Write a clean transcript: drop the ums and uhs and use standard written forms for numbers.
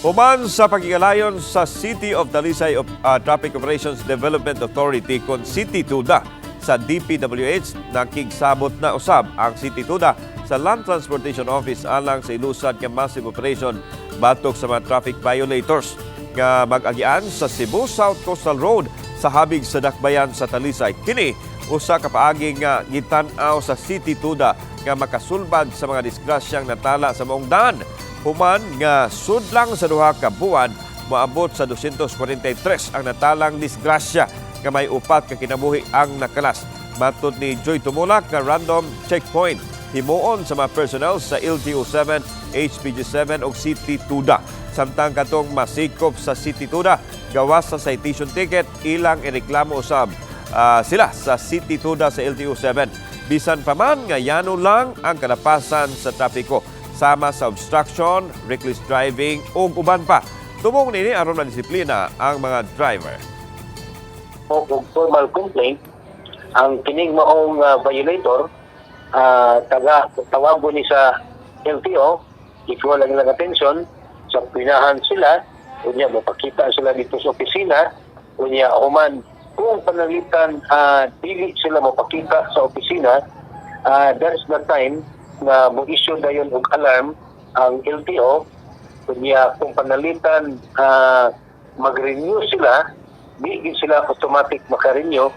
Human sa pagigalayon sa City of Talisay Traffic Operations Development Authority kon City TUDA sa DPWH, nakigsabot na usab ang City TUDA sa Land Transportation Office alang sa ilusad nga massive operation batok sa mga traffic violators nga mag-agian sa Cebu South Coastal Road sa habig sa Dakbayan sa Talisay. Kini usa ka paagi nga gitan-aw sa City TUDA nga makasulbad sa mga disgrasyang natala sa maong daan, human nga sudlang sa 2 ka buwan moabot sa 243 ang natalang disgrasya nga may upat ka kinabuhi ang nakalas. Matod ni Joy Tumulak nga random checkpoint himuon sa mga personnel sa LTO 7, HPG 7 ug City Tuda. Samtang katong masikop sa City Tuda gawas sa citation ticket, ilang ireklamo usab sila sa City Tuda sa LTO 7. Bisan pa man nga yano lang ang kalapasan sa trapiko sama sa obstruction, reckless driving ug uban pa. Tumong nini aron madisiplina ang mga driver. O og formal complaint ang kining maong violator, taga tawagon ni sa LTO, ikuha lang ilang atensyon sa pinahan sila. Unya mapakita sila dito sa opisina. Unya human, kung pananglitan dili sila mapakita sa opisina, that's the time na mo-issue dayon og alarm ang LTO. Unya kung pananglitan mag-renew sila, di gid sila automatic maka-renew.